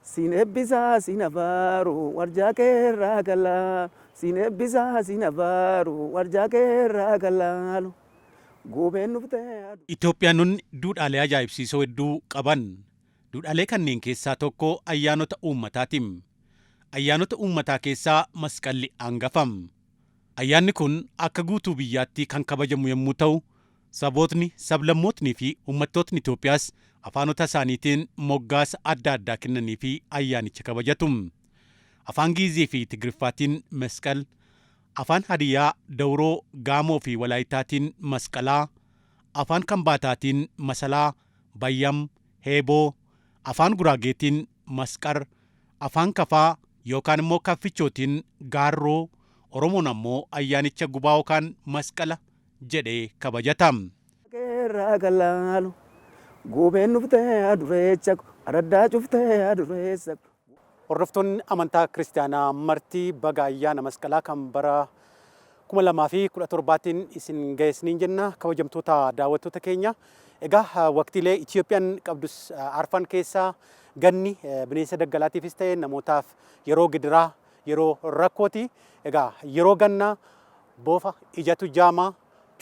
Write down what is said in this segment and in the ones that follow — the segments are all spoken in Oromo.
Siin eebbisaa siin abaaru warjaa keerraa galaalu. Siin eebbisaa siin abaaru warjaa keerraa galaalu. Gubeen dhuftee aduu. Itoophiyaanonni duudhaalee ajaa'ibsiisoo hedduu qaban. Duudhaalee kanneen keessaa tokko ayyaanota uummataati. Ayyaanota uummataa keessaa masqalli hangafam. Ayyaanni kun akka guutuu biyyaatti kan kabajamu yommuu ta'u, sabootni, sablammootnii fi uummattootni Itoophiyaas afaanota isaaniitiin moggaasa adda addaa kennanii fi ayyaanicha kabajatu. Afaan Giizii fi Tigiriffaatiin Mesqal, afaan Hadiyyaa, Dawuroo, Gaamoo fi Walaayitaatiin Masqalaa, afaan Kambaataatiin Masalaa, Bayyam, Heeboo, afaan Guraageetiin Masqar, afaan Kafaa yookaan immoo Kaffichootiin Gaarroo, Oromoon ammoo ayyaanicha gubaa yookaan masqala jedhee kabajata. Keerraa galaalu. Gubeen dhuftee adureecha araddaa cuftee adureessa. Hordoftoonni amantaa kiristaanaa marti baga ayyaana masqalaa kan bara 2017tiin isin ga'e jenna kabajamtoota daawwattoota keenya. Egaa waqtiilee Itoophiyaan qabdus arfan keessaa ganni bineensa daggalaatiifis ta'e namootaaf yeroo gidiraa yeroo rakkooti. Egaa yeroo gannaa boofa ijatu jaamaa,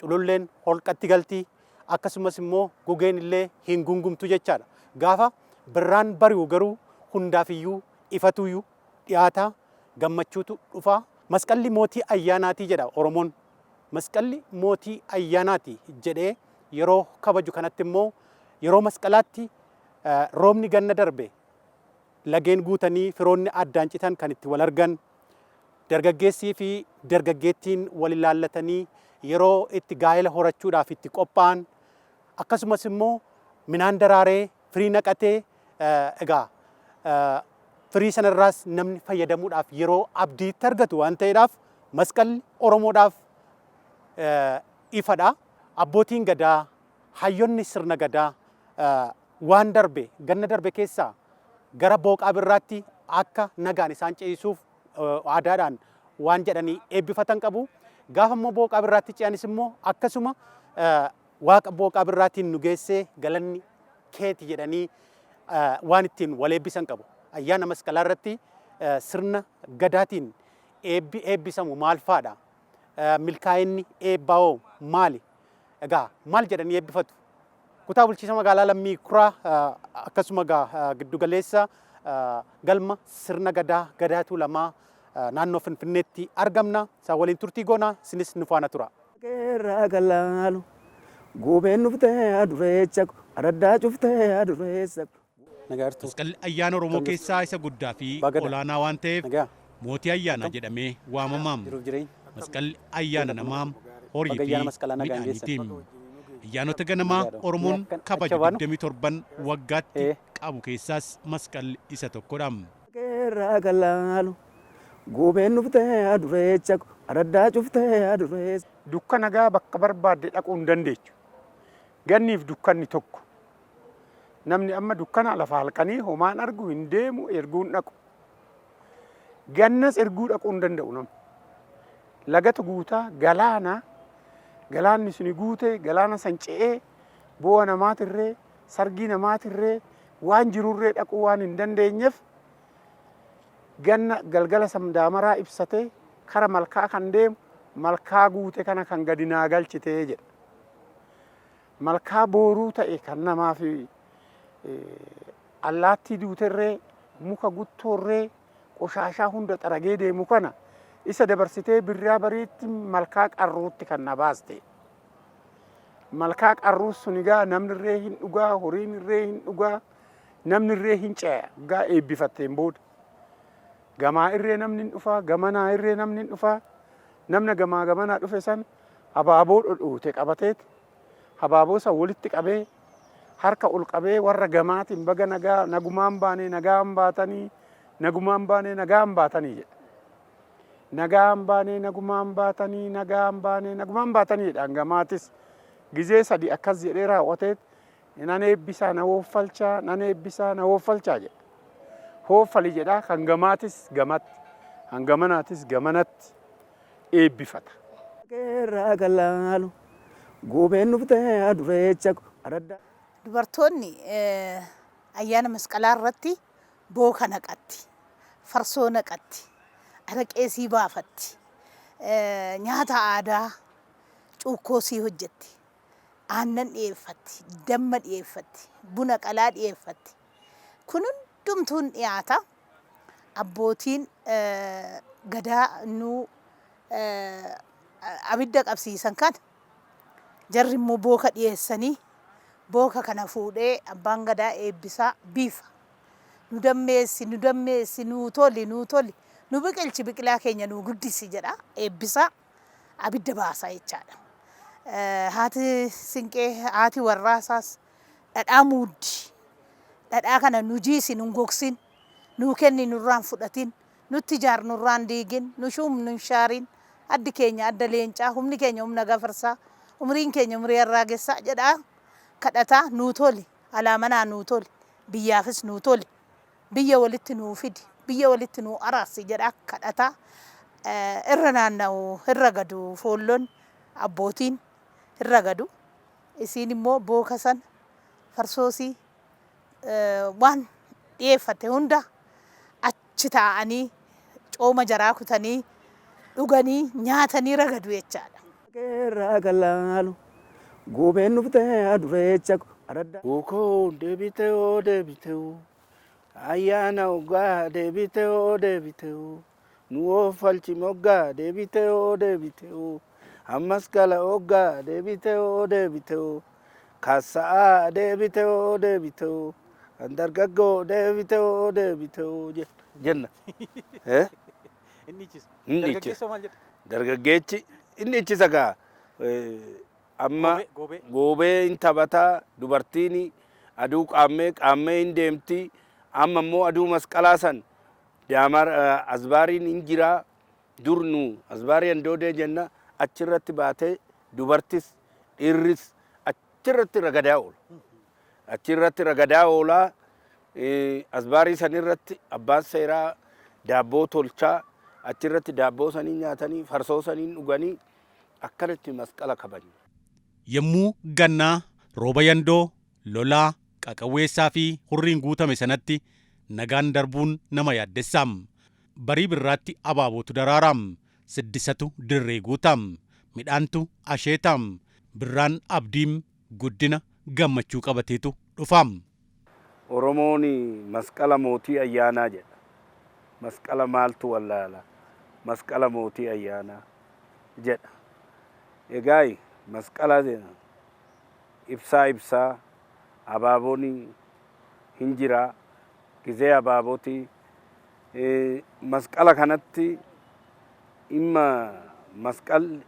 cululleen holqatti galti, akkasumas immoo gugeen illee hin gungumtu jechaadha. Gaafa birraan bari'u garuu hundaafiyyuu ifatuyyuu dhiyaata, gammachuutu dhufa. Masqalli mootii ayyaanaatii jedha Oromoon. Masqalli mootii ayyaanaati jedhee yeroo kabaju kanatti immoo yeroo masqalaatti roobni ganna darbe lageen guutanii firoonni addaan citan kan itti wal argan, dargaggeessii fi dargaggeettiin wal ilaallatanii yeroo itti gaa'ela horachuudhaaf itti qophaa'an, akkasumas immoo midhaan daraaree firii naqatee egaa firii sanarraas namni fayyadamuudhaaf yeroo abdiitti argatu waan ta'eedhaaf masqalli Oromoodhaaf ifadha. Abbootiin gadaa, hayyonni sirna gadaa waan darbe ganna darbe keessaa gara booqaa birraatti akka nagaan isaan ce'isuuf aadaadhaan waan jedhanii eebbifatan qabu. Gaafa immoo booqaa birraatti ce'anis immoo akkasuma waaqa booqaa birraatiin nu geessee galanni keeti jedhanii waan ittiin wal eebbisan qabu. Ayyaana masqalaa irratti sirna gadaatiin eebbi eebbisamu maal faadha? Milkaa'inni eebbaa hoo maali? Egaa maal jedhanii eebbifatu? Kutaa bulchiinsa magaalaa Lammii Kuraa akkasuma egaa giddugaleessa galma sirna gadaa Gadaa Tuulamaa naannoo Finfinneetti argamna. Isaan waliin turtii goona. Isinis nu faana tura. Keerraa galaalu. Gubeen dhuftee adureecha araddaa cuftee adureessa. Nagaartuu. Masqalli ayyaana Oromoo Akkam jirtu? keessaa isa guddaa fi Bagada. olaanaa waan ta'eef Nagaa. mootii ayyaanaa jedhamee waamama. Jiruuf jireenya. Masqalli ayyaana namaa, horii Baga fi ayyaana masqalaa nagaan geessan. midhaaniiti. Ayyaanota ganamaa Nagaadha. Oromoon Mee akkan kabaju acha baanu? 27 waggaatti Ee. qabu keessaas masqalli isa tokkodha. Keerraa galaalu. Gubeen dhuftee adureecha araddaa cuftee adureessa. Dukkana gaa bakka barbaadde dhaquu hin dandeechu. Ganniif dukkanni tokko. Namni amma dukkana lafa halkanii homaan argu hin deemu, erguu hin dhaqu. Gannas erguu dhaquu hin danda'u namni. Lagatu guutaa galaana, galaanni suni guutee galaana san ce'ee boo'a namaatirree sargii namaatirree waan jirurree dhaquu waan hin dandeenyeef ganna galgala san daamaraa ibsatee kara malkaa kan deemu malkaa guute kana kan gadi naa galchitee jedha. Malkaa booruu ta'e kan namaa fi allaattii duuterree muka guttoorree qoshaashaa hunda xaragee deemu kana isa dabarsitee birraa bariitti malkaa qarruutti kan na baaste. Malkaa qarruu sun egaa namni irree hin dhugaa, horiin irree hin dhugaa, namni irree hin ce'a gaa eebbifatteen booda. Gamaa irree namni hin dhufaa, gamanaa irree namni hin dhufaa. Namna gamaa gamanaa dhufe san habaaboo dhodhoote qabateet habaaboo san walitti qabee harka ol qabee warra gamaatiin baga nagaa nagumaan baanee nagaan baatanii nagumaan baanee nagaan baatanii jedha. Nagaan baanee nagumaan baatanii nagaan baanee nagumaan baatanii jedha gamaatis gizee sadi akkas jedhee raawwateet nan eebbisaa na hooffalchaa nan eebbisaa na hooffalchaa jedha. Hooffali jedha kan gamaatis gamatti kan gamanaatis gamanatti eebbifata. Keerraa galaalu. Gubeen dhuftee adureecha araddaa. Dubartoonni ayyaana masqalaa irratti Booka naqatti, farsoo naqatti, araqee sii baafatti, nyaata aadaa cuukkoo sii hojjetti, aannan dhiyeeffatti, damma dhiyeeffatti, buna qalaa dhiyeeffatti. Kun hundumtuun dhiyaata. Abbootiin Gadaa nuu abidda qabsiisan kana jarri immoo booka dhiyeessanii booka kana fuudhee abbaan Gadaa eebbisaa biifa. Nu dammeessi, nu dammeessi, nuu toli, nuu toli, nu biqilchi, biqilaa keenya nuu guddisi jedha eebbisaa abidda baasa jechaadha. Haati Sinqee, haati warraasaas dhadhaa muuddi. Dhadhaa kana nu jiisi, nun gogsin, nuu kenni, nurraan fudhatin, nutti ijaar, nurraan diigin, nu shuum, nun shaarin, addi keenya adda leencaa, humni keenya humna gafarsaa, umriin keenya umrii harraagessaa jedhaa kadhataa nuu toli, alaa manaa nuu toli, biyyaafis nuu toli, biyya walitti nuu fidi, biyya walitti nuu araarsi jedhaa kadhataa irra naanna'u, hin ragadu foollon, abbootiin hin ragadu. Isiin immoo booka sana, farsoosii, waan dhiyeeffatte hunda achi taa'anii cooma jaraa kutanii dhuganii nyaatanii ragadu jechaadha. Irraa kan laalu goobeen dhuftee adureecha aradda. Ukoo deebitee deebitee ayyaana ogaa deebitee deebitee nu oofalchi moggaa deebitee deebitee ammas gala oggaa deebitee deebitee kassa'aa deebitee deebitee kan dargaggoo deebitee deebitee jenna. Inni ichisa. Inni ichisa. Dargaggeessoo maal jedha? Dargaggeechi inni ichisa gaa amma Goobee. Goobee hin taphataa, dubartiin aduu qaammee qaammee hin deemti, amma immoo aduu masqalaa san daamar asbaariin hin jiraa, dur nu asbaarii handoodee jenna, achirratti baatee dubartis dhiirris achirratti ragadaa oola. Achirratti ragadaa oolaa, asbaarii sanirratti abbaan seeraa daabboo tolchaa, achirratti daabboo sanii nyaatanii farsoo sanii dhuganii akkanatti masqala kabajna. Yommuu gannaa rooba yandoo, lolaa, qaqawweessaa fi hurriin guutame sanatti nagaan darbuun nama yaaddessaam. Barii birraatti abaabootu daraaraam. Siddisatu dirree guutaam. Midhaantu asheetaam. Birraan abdiim guddina gammachuu qabateetu dhufaam. Oromoon masqala mootii ayyaanaa jedha. Masqala maaltu wallaala? Masqala mootii ayyaanaa jedha. Egaa masqala ibsaa ibsaa abaaboon hin jira, gizee abaabooti. Masqala kanatti dhimma masqalli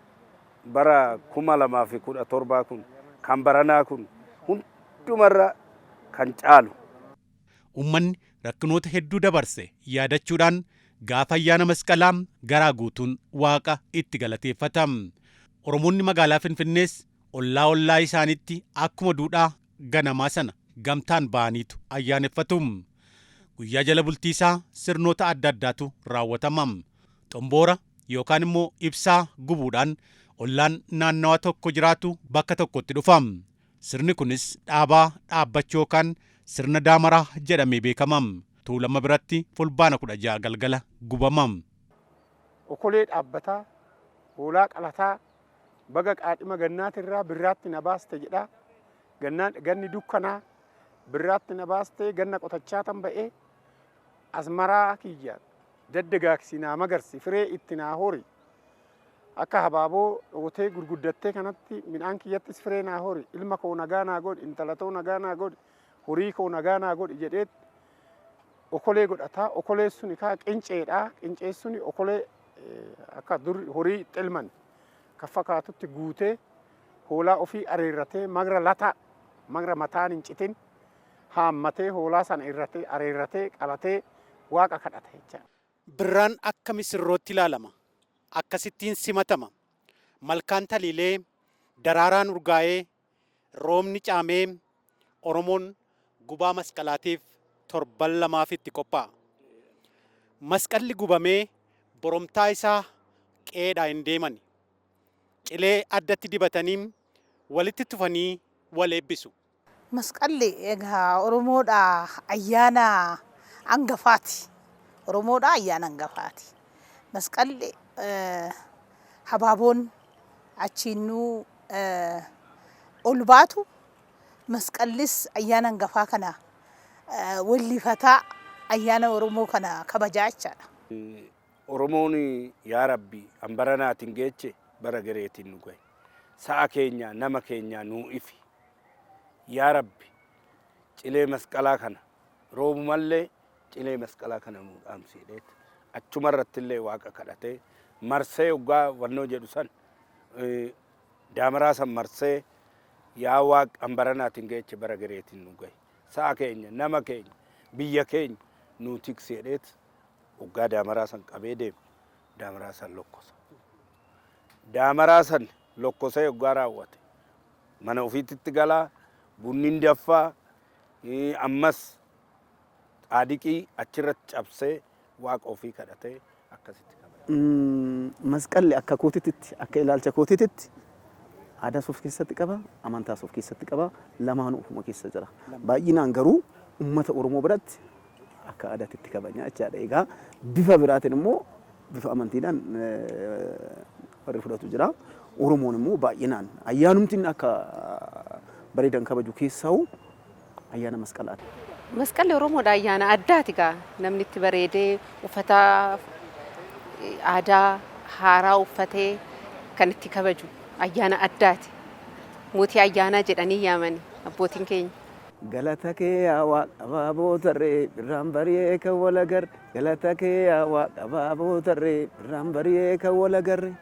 bara 2017 kun kan baranaa kun hundumarra kan caalu. Uummanni rakkinoota hedduu dabarse yaadachuudhaan gaafa ayyaana masqalaa garaa guutuun waaqa itti galateeffata. Oromoonni magaalaa Finfinnees ollaa ollaa isaaniitti akkuma duudhaa ganamaa sana gamtaan ba'aniitu ayyaaneffatu. Guyyaa jala bultii isaa sirnoota adda addaatu raawwatama. Xomboora yookaan immoo ibsaa gubuudhaan ollaan naannawa tokko jiraatu bakka tokkotti dhufa. Sirni kunis dhaabaa dhaabbachuu yookaan sirna daamaraa jedhamee beekama. Tuulama biratti Fulbaana 16 galgala gubama. Okolee dhaabbataa, hoolaa qalataa, baga qaadhima gannaatirraa birraatti na baaste jedhaa. Ganni dukkanaa birraatti na baaste, ganna qotachaa tan ba'ee asmaraa kiyya daddagaaksi naa magarsi, firee itti naa hori. Akka habaaboo dhootee gurguddattee kanatti midhaan kiyyattis firee naa hori, ilma koo nagaa naa godhi, intala too nagaa naa godhi, horii koo nagaa naa godhi jedhee okolee godhataa. Okolee suni kaa qinceedha. Qinceen suni okolee akka dur horii itti elman kan fakkaatutti guutee hoolaa ofii areerratee magra lataa magra mataan hin citin haammatee hoolaa sana irratee areerratee qalatee waaqa kadhata jechaadha. Birraan akka misirrootti ilaalama. Akkasittiin simatama. Malkaan taliilee, daraaraan urgaa'ee, roobni caamee, Oromoon gubaa masqalaatiif torban lamaaf itti qophaa'a. Masqalli gubamee boromtaa isaa qe'eedhaa hin deemani. Cilee addatti dibatanii walitti tufanii wal eebbisu. Masqalli egaa Oromoodha ayyaana hangafaati. Oromoodhaa ayyaana hangafaati. Masqalli habaaboon achiinnuu ol baatu, masqallis ayyaana hangafaa kana wallifataa ayyaana Oromoo kana kabajaa jechaadha. Oromoon yaa Rabbi an bara naatiin geeche bara gareetiin nu gahe. Sa'a keenya nama keenya nuu ifi. Yaa Rabbi, cilee masqalaa kana roobumallee cilee masqalaa kana nuu dhaamsiidheet. Achuma irratti illee waaqa kadhatee marsee hoggaa wannoo jedhu san, daamaraa san marsee, yaa waaq an bara naatiin geeche bara gareetiin nu gahe. Sa'a keenya, nama keenya, biyya keenya nuu tikseedheet hoggaa daamaraa san qabee deemu daamaraa san lokkosa. Daamaraa san lokkosee hoggaa raawwate mana ofiititti galaa, bunni daffaa, ammas xaadiqii achirratti cabsee waaqa ofii kadhatee akkasitti kabaja. Masqalli akka kootitti, akka ilaalcha kootitti, aadaas of keessatti qaba, amantaas of keessatti qaba, lamaanuu ofuma keessa jira. Baay'inaan garuu uummata Oromoo biratti akka aadaatti kabajna jechaadha. Egaa bifa biraatiin immoo bifa amantiidhaan warri fudhatu jira. Oromoon immoo baay'inaan ayyaanumti inni akka bareedan kabaju keessaa'u ayyaana masqalaati. Masqalli Oromoodha ayyaana addaati gaa, namni itti bareedee uffata aadaa haaraa uffatee kan itti kabaju ayyaana addaati. Mootii ayyaanaa jedhanii yaamani abbootiin keenya. Galata kee yaa Waaqa abaaboo tarree, birraan bari'ee kan wal agarre. Galata kee yaa Waaqa abaaboo tarree, birraan bari'ee kan wal agarre.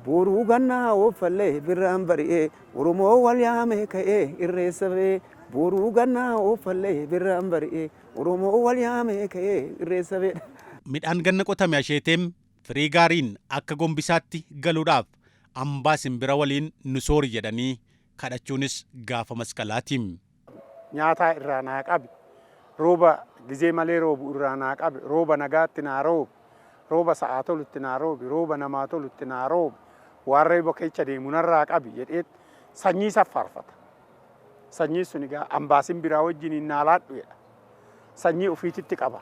Boruu gannaa ooffallee birraan bari'ee, Oromoo wal yaamee ka'ee irreessa ba'ee. Boruu gannaa ooffallee birraan bari'ee, Oromoo wal yaamee ka'ee irreessa ba'ee. Midhaan ganna qotame asheeteem firii gaariin akka gombisaatti galuudhaaf hambaa simbira waliin nu soori jedhanii kadhachuunis gaafa masqalaatiin. Nyaataa irraa naa qabi. Rooba gizee malee roobu irraa naa qabi. Rooba nagaatti naa roobi. Rooba sa'aa tolutti naa roobi. Rooba namaa tolutti naa roobi. Waan rooba keessa deemu narraa qabi jedhee sanyii saffaarfata. Sanyii sun egaa ambaa simbiraa wajjin naa laadhu jedha. Sanyii ofiititti qaba.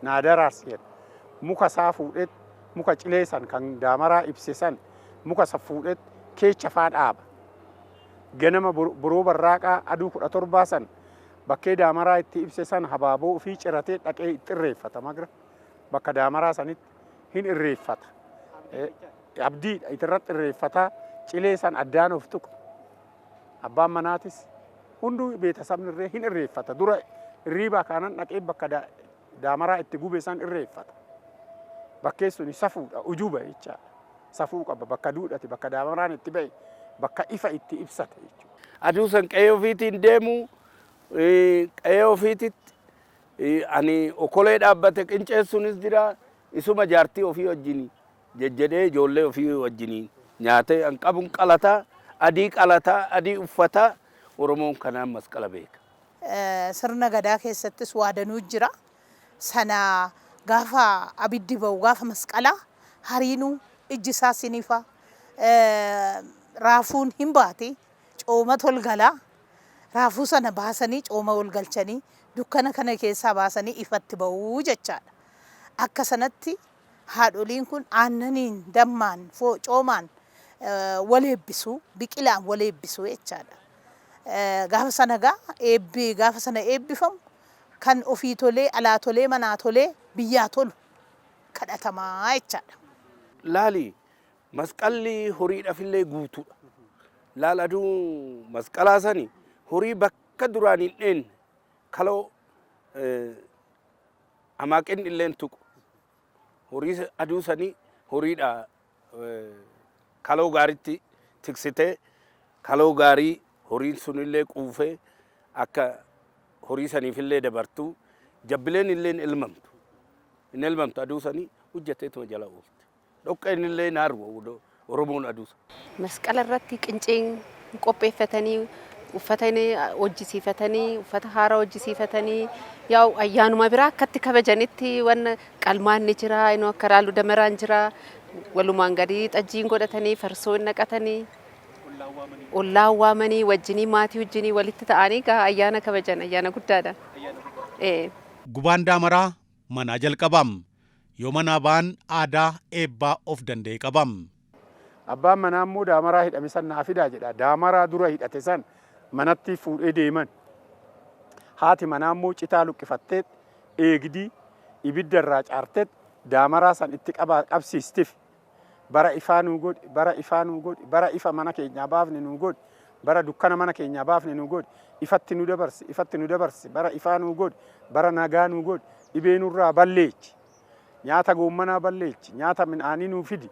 Naa daraarsi jedha. Muka isaa fuudhee, muka cilee san kan daamaraa ibse san, muka isa fuudhee keecha faa dhaaba. Ganama boroo barraaqaa aduu 17 san bakkee daamaraa itti ibse san habaaboo ofii ciratee dhaqee itti irreeffata magra. Bakka daamaraa sanitti hin irreeffata. Abdiidha itirratti irreeffataa, cilee san addaan of tuqa. Abbaan manaatis hunduu beetasabni irree hin irreeffata. Dura irriibaa kaanan dhaqee bakka daamaraa itti gube san irreeffata. Bakkee suni safuudha, ujuba jechaadha. Safuu qaba, bakka duudhate, bakka daamaraan itti ba'e, bakka ifa itti ibsate jechuudha. Aduu san qe'ee ofiitiin deemu, qe'ee ofiititti ani okolee dhaabbate qinceessuunis jira, isuma jaartii ofii wajjin jejjedhee ijoollee ofii wajjin nyaatee an qabuun qalataa, adii qalataa, adii uffataa. Oromoon kanaan masqala beeka. Sirna gadaa keessattis waa danuu jira. Sana gaafa abiddi ba'u, gaafa masqalaa, hariinuu ijji isaa sinifa, raafuun hin baati, cooma tolgalaa, raafuu sana baasanii cooma ol galchanii dukkana kana keessaa baasanii ifatti ba'uu jechaadha. Akka sanatti haadholiin kun aannaniin, dammaan, coomaan wal eebbisu, biqilaan wal eebbisu jechaadha. Gaafa sana gaa eebbi gaafa sana eebbifamu kan ofii tolee, alaa tolee, manaa tolee, biyyaa tolu kadhatamaa jechaadha. Laali, masqalli horiidhaafillee guutuudha. Laal, aduu masqalaa sani horii bakka duraan hin dheenne kaloo amaaqin illeen tuqu. Horii aduu sanii horiidha kaloo gaariitti tiksitee, kaloo gaarii horiin sunillee quufee akka horii saniifillee dabartu, jabbileen illee elmamtu. Hin elmamtu, aduu sanii hojjateetuma jala oolti. Dhoqqeen illee hin harwu Oromoon aduu sana. Masqala irratti qinceen qopheeffatanii, uffata hojjisiifatanii, uffata haaraa hojjisiifatanii, yaa'u ayyaanuma biraa akkatti kabajanitti wanna qalmaan ni jira, inni akka raallu damaraan jira, walumaan gadi xajjiin godhatanii, farsoo hin naqatanii, ollaan waamanii, wajjinii maatii wajjinii walitti ta'anii gaa ayyaana kabajan, ayyaana guddaadha. Gubaan daamaraa manaa jalqabam. Yoo manaa ba'an aadaa eebbaa of danda'e qabam. Abbaan manaa immoo daamaraa hidhame san naa fidaa jedha. Daamaraa dura hidhate san manatti fuudhee deeman. Haati manaa immoo citaa luqqifattee eegdii ibidda irraa caartee daamaraa san itti qabsiistif. Bara ifaa nuu godhi, bara ifaa nuu godhi, bara ifa mana keenyaa baafne nuu godhi, bara dukkana mana keenyaa baafne nuu godhi, ifatti nu dabarsi, ifatti nu dabarsi, bara ifaa nuu godhi, bara nagaa nuu godhi, dhibee nurraa balleechi. Nyaata goommanaa balleechi, nyaata midhaanii nuu fidi,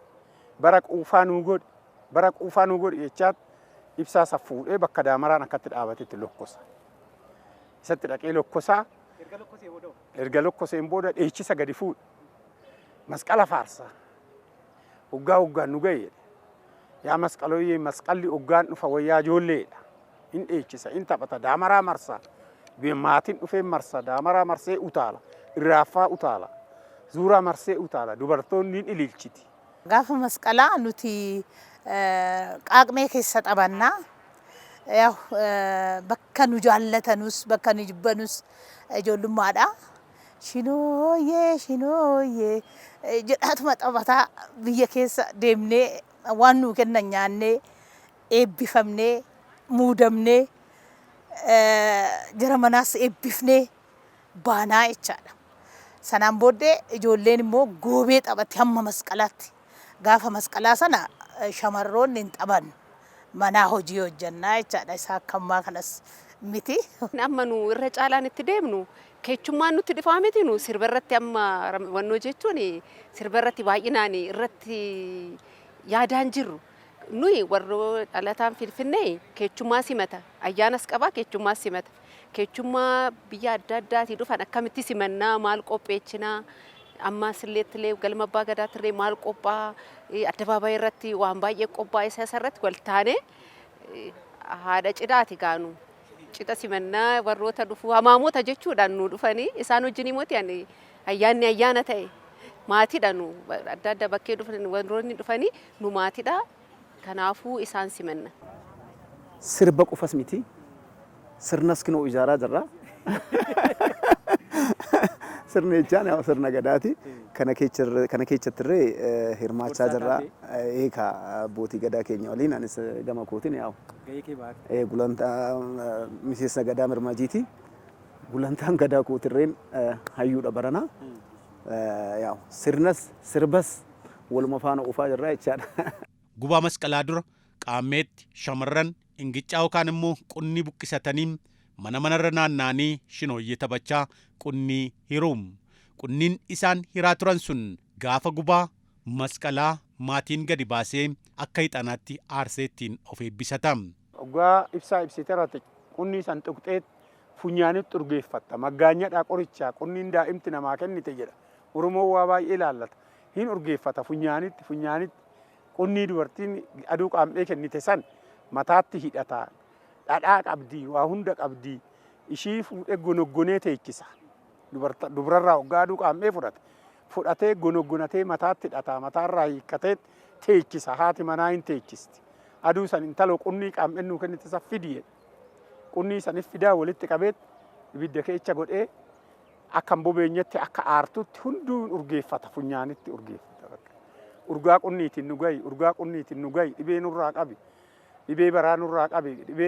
bara quufaa nuu godhi, bara quufaa nuu godhi jechaat ibsaa isa fuudhee bakka daamaraan akkatti dhaabatetti lokkosa. Isatti dhaqee lokkosaa. Erga lokkoseen booda dheechisa gadi fuudha. Masqala faarsa. Hoggaa hoggaan nu ga'e jedhe. Yaa masqalooyyee masqalli hoggaan dhufa wayyaa ijoolleedha. In dheechisa, in taphata, daamaraa marsa. Maatiin dhufee marsa, daamaraa marsee utaala, irraaffaa utaala, zuuraa marsee utaala, dubartoonni ni ililchiti. Gaafa masqalaa nuti qaaqmee keessa taphannaa. Bakka nu jaallatanus bakka nu jibbanus ijoollummaadha. Shinooyyee shinooyyee jedhaatuma taphataa biyya keessa deemnee waan nuu kennan nyaannee eebbifamnee muudamnee jara manaas eebbifnee baanaa jechaadha. Sanaan booddee ijoolleen immoo goobee taphatti hamma masqalaatti. Gaafa masqalaa sana shamarroonni hin taphannu. Manaa hojii hojjannaa jechaadha. Isa akka ammaa kanas miti. Amma nu irra caalaan itti deemnu keechummaan nutti dhufaa miti nu sirba irratti amma wannoo jechuun sirba irratti baay'inaan irratti yaadaan jirru. Nuyi warra dhalataan Finfinnee keechummaa simata. Ayyaanas qabaa keechummaas simata. Keechummaa biyya adda addaatii dhufan akkamitti simannaa maal qopheechinaa amma silleettillee galma abbaa gadaattillee maal qophaa'a addabaabaayii irratti waan baay'ee qophaa'a isa irratti wal taanee haadha cidhaati gaanu. Cidha simannaa warroota dhufu hamaamota jechuudhaan nu dhufanii isaan wajjin immoo ani ayyaanni ayyaana ta'e maatiidha nu adda adda bakkee dhufan warroonni dhufanii nu maatiidha kanaafuu isaan simanna. Sirba qofas miti sirnas kinoo ijaaraa jirra. Sirni jechaan sirna gadaati. Kana keessattirree hirmaachaa jirra. Eekaa abbootii gadaa keenya waliin anis gama kootiin yaa'u. Gulantaa miseensa gadaa mirmajiiti. Gulantaan gadaa kootirreen hayyuudha baranaa. Yaa'u sirnas sirbas waluma faana oofaa jirra jechaadha. Gubaa masqalaa dura qaammeetti shamarran ingiccaa yookaan immoo qunnii buqqisatanii mana manarra naanna'anii shinooyyee taphachaa qunnii hiruum. Qunniin isaan hiraa turan sun gaafa gubaa masqalaa maatiin gadi baasee akka ixaanaatti aarsee ittiin of eebbisata. Hoggaa ibsaa ibsite irratti qunnii san tuqxee funyaanitti urgeeffatta. Maggaanyadhaa qorichaa qunniin daa'imti namaa kennite jedha. Oromoon waa baay'ee ilaallata. Hin urgeeffata funyaanitti funyaanitti qunnii dubartiin aduu qaam'ee kennite san mataatti hidhata. Dhadhaa qabdii waa hunda qabdii ishii fuudhee gonoggonee teechisa. Dubararraa hoggaa aduu qaam'ee fudhate. Fudhatee gonoggonatee mataatti hidhata. Mataarraa hiikkatee teechisa. Haati manaa hin teechisti. Aduu san intaloo qunnii qaam'ee nuu kennite san fidi jedhe. Qunnii sanif fidaa walitti qabee ibidda keessa godhee akka hin bobeenyetti akka aartutti hunduu urgeeffata funyaanitti urgeeffata. Urgaa qunniitiin nu gahi, urgaa qunniitiin nu gahi, dhibee nurraa qabi, dhibee baraa nurraa qabi, dhibee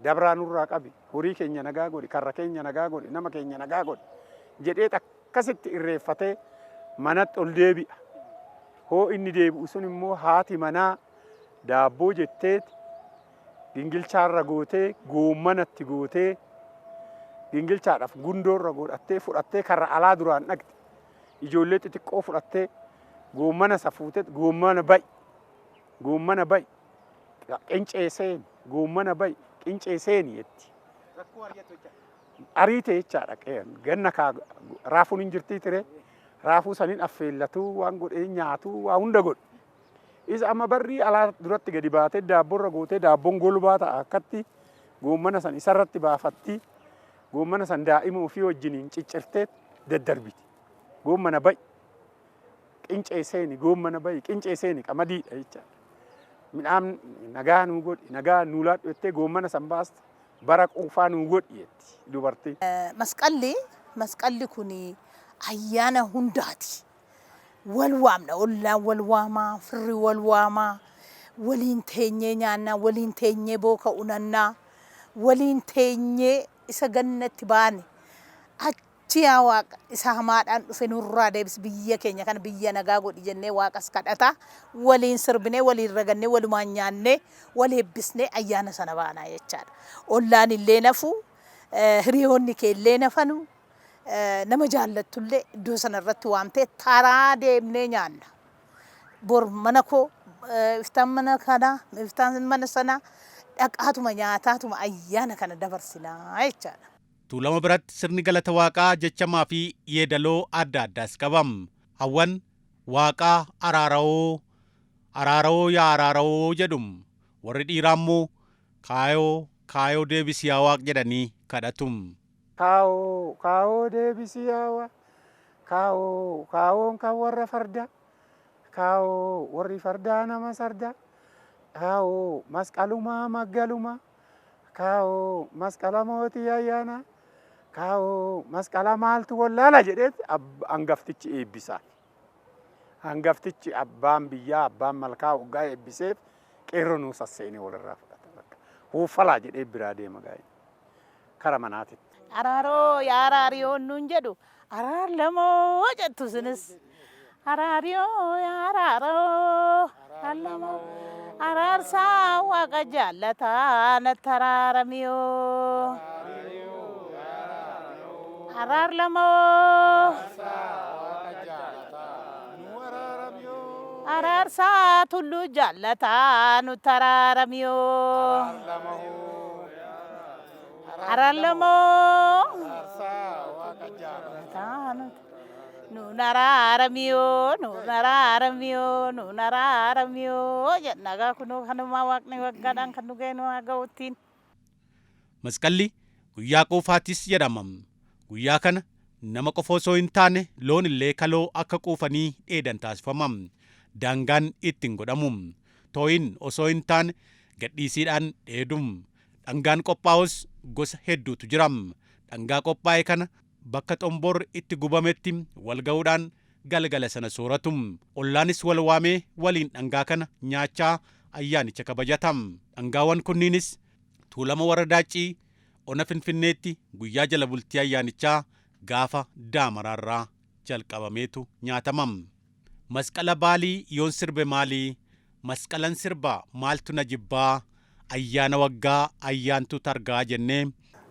dabraa nurraa qabi, horii keenya nagaa godhi, karra keenya nagaa godhi, nama keenya nagaa godhi jedhee akkasitti irreeffatee manatti ol deebi'a. Hoo inni deebi'u sun immoo haati manaa daabboo jetteet gingilchaarra gootee goommanatti gootee gingilchaadhaaf gundoorra godhattee fudhattee karra alaa duraan dhaqxe. Ijoollee xixiqqoo fudhattee goommana isa fuutee goommana ba'i goommana ba'i qincee seeni goommana ba'i qincee seeni jetti. Ariite jechaadha ganna kaa raafuun hin jirtii ture raafuu saniin affeellatuu waan godhee nyaatuu waa hunda godhu. Isa amma barrii alaa duratti gadi baatee daabboorra gootee daabboon golbaa ta'a akkatti goommana san isarratti baafatti goommana san daa'ima ofii wajjiniin ciccirtee daddarbiti. Goommana ba'i qincee seeni goommana ba'i qincee seeni qamadiidha jechaadha. Midhaan nagaa nuu godhi nagaa nuu laadhu jettee goommana san baasta bara quufaa nuu godhi jetti dubartiin. Masqalli Masqalli kun ayyaana hundaati. Wal waamna, ollaan wal waamaa, firri wal waamaa, waliin teenyee nyaannaa, waliin teenyee booka unannaa, waliin teenyee isa gannatti baane achi yaa Waaqa isa hamaadhaan dhufe nurraa deebisi, biyya keenya kana biyya nagaa godhi jennee Waaqas kadhataa, waliin sirbinee, waliin ragannee, walumaan nyaannee, wal eebbisnee ayyaana sana baanaa jechaadha. Ollaan illee nafu, hiriyoonni kee illee nafanu, nama jaallattullee iddoo sana irratti waamtee taraa deemnee nyaanna. Bor mana koo, iftaan mana kanaa, iftaan mana sanaa dhaqaatuma nyaataatuma ayyaana kana dabarsinaa jechaadha. Tuulama biratti sirni galata Waaqaa jechamaa fi yeedaloo adda addaas qaba. Hawwan Waaqaa araarawoo, araarawoo yaa araarawoo jedhu. Warri dhiiraa immoo kaayoo, kaayoo deebisi yaa Waaq jedhanii kadhatu. Kaawoo, kaawoo deebisi yaa Waaq. Kaawoo, kaawoon kan warra fardaa. Kaawoo, warri fardaa nama sardaa. Kaawoo, masqalumaa maggalumaa. Kaawoo, masqala mootii ayyaanaa. Kaawoo, masqala maaltu wallaala jedheet hangaftichi eebbisaaf. Hangaftichi abbaan biyyaa, abbaan malkaa hoggaa eebbiseef qeerroo nuu sasseenee walirraa fudhata. Huuffalaa jedhee biraa deema gaa'e. Kara manaatitti. Araaroo yaa araariyoon nuun jedhu, araar lamoo jettu isinis. Araariyoo yaa araaroo, araar lamoo, araarsaa Waaqa jaallataa natti araaramiyoo. Araar lamoo. Araarsaa tulluu jaallataa nutti araaramiyoo. Araar lamoo. Nuun araaramiyoo, nuun araaramiyoo, nuun araaramiyoo jenna gaa kunoo kanumaa Waaqni waggaadhaan kan nu ga'e nu haa ga'uttiin. Masqalli guyyaa quufaatis jedhama. Guyyaa kana nama qofa osoo hin taane loon illee kaloo akka quufanii dheedan taasifama. Daangaan ittiin godhamu. Tooyin osoo hin taane gadhiisiidhaan dheedu. Dhangaan qophaa'us gosa hedduutu jira. Dhangaa qophaa'e kana bakka xomborri itti gubametti wal ga'uudhaan galgala sana sooratu. Ollaanis wal waamee waliin dhangaa kana nyaachaa ayyaanicha kabajata. Dhangaawwan kunniinis Tuulama warra Daaccii ona Finfinneetti guyyaa jala bultii ayyaanichaa gaafa daamaraarraa jalqabameetu nyaatama. Masqala baalii yoon sirbe maalii? Masqalan sirbaa maaltu na jibbaa? Ayyaana waggaa ayyaantu targaa jennee.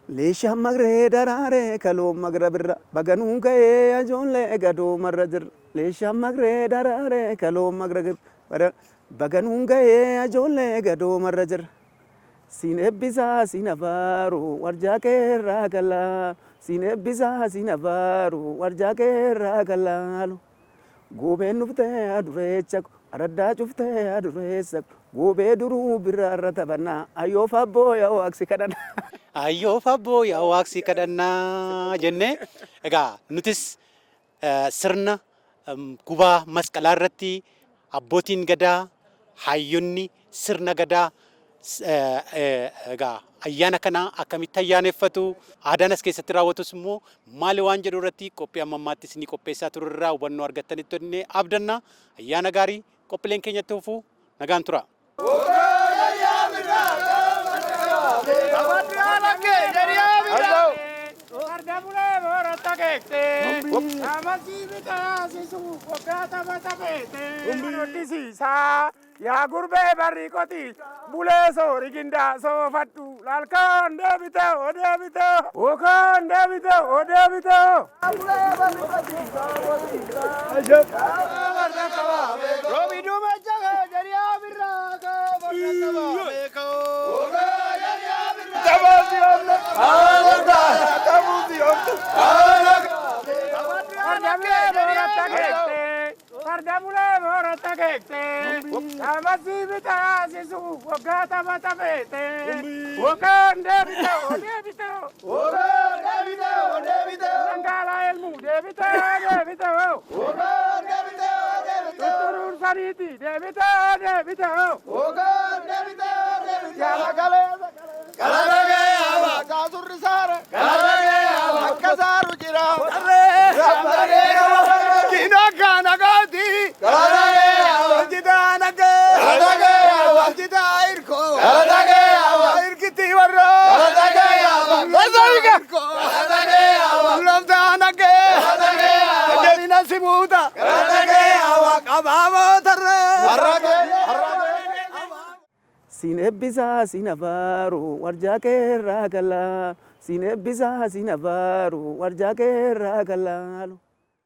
Leeshaan magree daraaree kaloo magra birra baganuu ga'ee ajoollee gadoo marra jirra. Leeshaan magree daraaree kaloo magra birra baganuu ga'ee ajoollee gadoo marra jirra. Siin eebbisaa siin abaaru warjaa keerraa galaalu. Siin eebbisaa siin abaaru warjaa keerraa galaalu. Goobeen dhuftee adureecha araddaa cuftee adureessa goobee duruu birraarra taphannaa ayyoo fabboo yaa waaqsi kadhannaa. Ayyoo fabboo yaa waaqsi kadhannaa jennee egaa nutis sirna gubaa masqalaa irratti abbootiin gadaa, hayyonni sirna gadaa egaa ayyaana kana akkamitti ayyaaneffatu, aadaan as keessatti raawwatus immoo maali waan jedhu irratti qophii amma ammaatti isinii qopheessaa turre irraa hubannoo argattanitti jennee abdanna. Ayyaana gaarii, qophiileen keenyatti fufuu, nagaan tura. Farda bulee boorata keekte. Amasii bitaasisu waggaa taphata feete. Qottisiisaa yaa gurbee barri qoti bulee soori gindaa soofadhu laalkaan deebite o deebite okaan deebite o deebite. Roobi duumecha jariyaa birraa Farda bulee boorata keekte. Farda bulee boorata keekte. Amasii bitaasisu waggaa taphata feete. Okaan deebite o deebite. Dangaalaa elmuu deebite deebite o. Tutturuun saniiti deebite deebite o. Saasurri saara. Akka saaru jira. Kinakka nagaati. Hojjetaa nagee. Hojjetaa irkoo. Irkitti warra. Laftaa nagee. Jalina simuuta. Qabaamoo tarree. Siin eebbisaa siin abaaru warjaa keerraa galaa. Siin eebbisaa siin abaaru warjaa keerraa galaalu.